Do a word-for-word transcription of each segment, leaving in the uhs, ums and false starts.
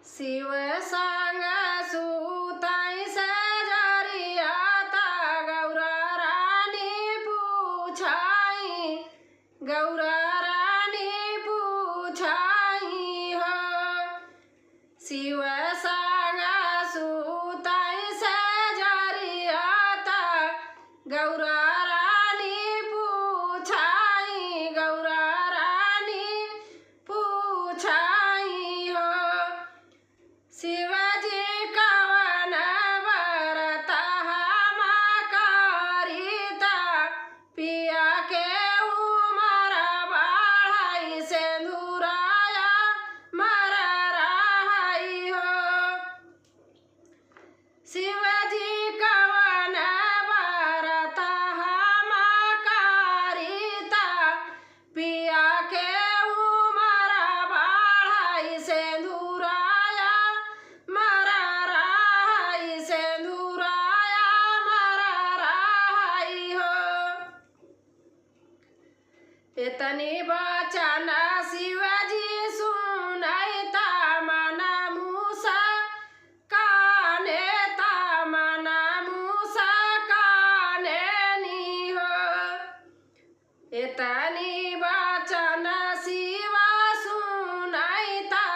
शिव संग सुतई सेजरिया ता गौरा रानी पूछाई, गौरा रानी पूछाई हो। शिव संग सुतई सेजरिया ता गौरा रानी पूछाई, गौरा रानी पूछाई हो। शिवजी कवन बरत हम करीता, पिया के उमर बढ़ाई, सेंदुराया मर रहई हो। शिवजी कवन बरत हम करीता, पिया के उमर बढ़ाई, सेंदुराया मर रहई, सेंदुराया मर रहई हो। एतनी बचन शिवजी सुनई ता मन मुस्काने, ता मन मुस्काने नी हो। एतनी बचन शिव सुनई ता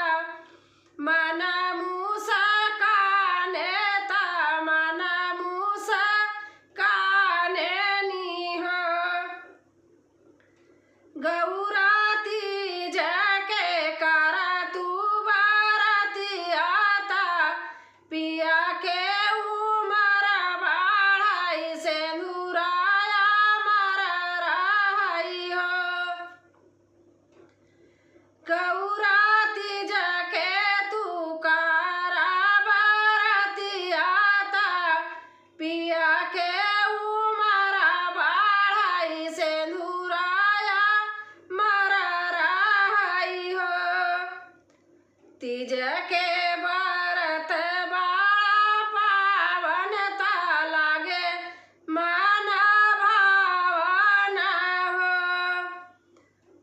मन मुस्काने, ता मन मुस्काने नी हो। गौरा तीज के करा तू बरतिया ता, पिया के उमर बढ़ाई, सेंदुराया मर रहई हो। गौरा तीज के तू करा बरतिया ता, पिया के उमर बढ़ाई, सेंदुराया मर रहई हो। तीज के बरत बड़ा पावन ता लागे मन भावन हो।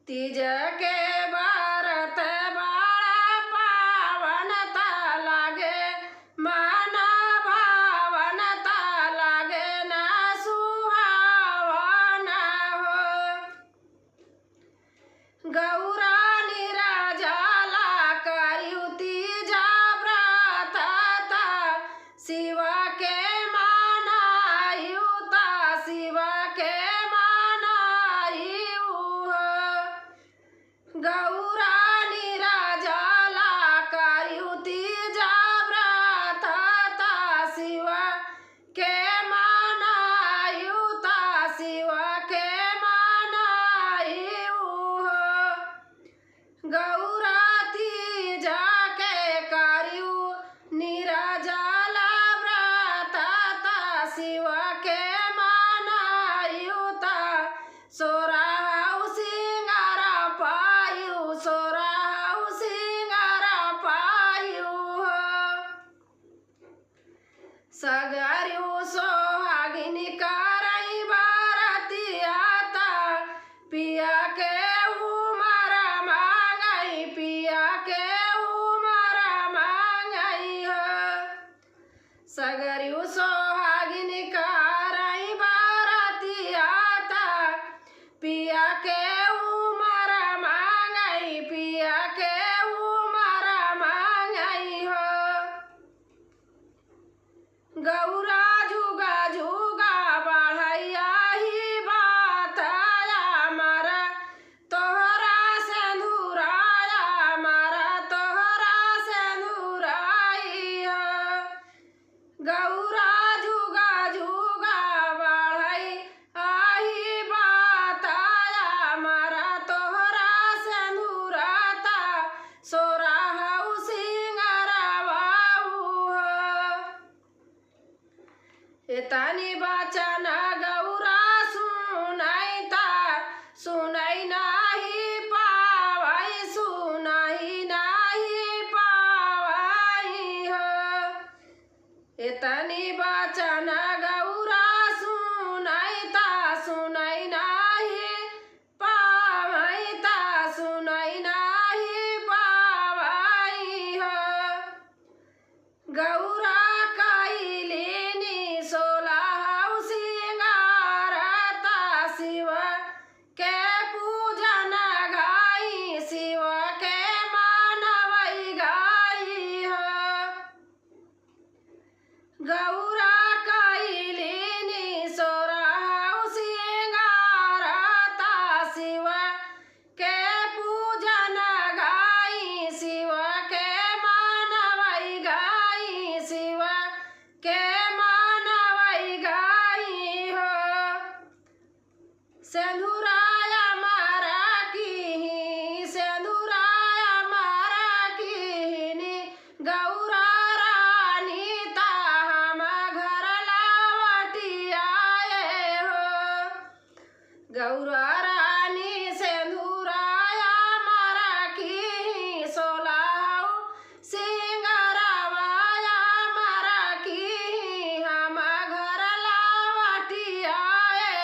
तीज के बरत बड़ा पावन ता लागे मन भावन ता लागे ना सुहावन हो। गौरा निराजला करिउ तीज बरत ता शिव के मनाइउ ता शिव के मनाइउ हो। गौरा निराजला करिउ तीज बरत ता शिव के मनाइउ ता शिव के मनाइउ हो। गौरा तीज के करिउ निराजला बरत ता शिव के मनाइउ ता सोरहउ सिंगार पाइउ, सोरहउ सिंगार पाइउ हो। सगरिउ सोहागिन करई बरतिया ता पिया के उमर मांगई, पिया के उमर मांगई हो। सगरिउ सोहागिन करई बरतिया ता पिया के उमर मांगई, पिया के उमर मांगई हो। गौरा जुगा जुगा बढ़ैया ही बात अमर तोहरा सेंदुराया, अमर तोहरा सेंदुराई हो। गौरा जुगा जुगा बढ़ई आही बात अमर तोहरा सेंदुरा ता सोरहउ सिंगरवाऊ हो। एतनी बचन गौरा सुनई ता सुनई नाही पावई, सुनई नाही पावई हो। एतनी बचन गौरा सुनई ता सुनई नाही पावई ता सुनई नाही पावई हो। गौरा रानी सेंधुराया मरा की सोलहौ सिंगरवाया मरा की हम घर लावटी आए,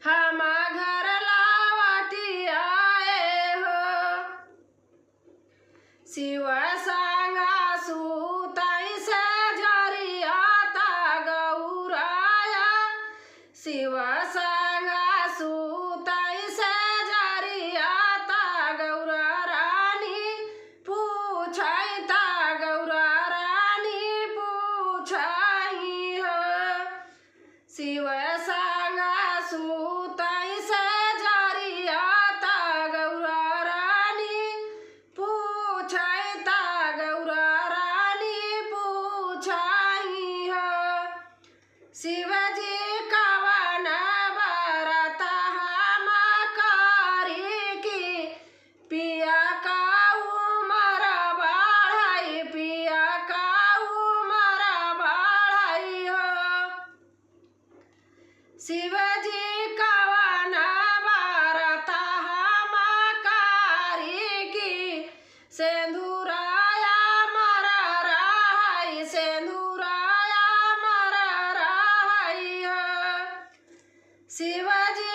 हम घर लावटी आए हो। शिव संग सुतई से जरिया ता गौराया, शिव संग सुतई से जरिया ता गौरा रानी पूछई ता गौरा रानी पूछई हो। शिव संग सुतई से जरिया ता गौरा रानी पूछई ता गौरा रानी पूछई हो। शिव जी कवन बरत हम करी की पिया का उमर बढ़ई, पिया का उमर बढ़ई हो। शिव जी कवन बरत हम करी की सेंधुराया मरा रहई, सेंधुराया मरा रहई हो। शिव जी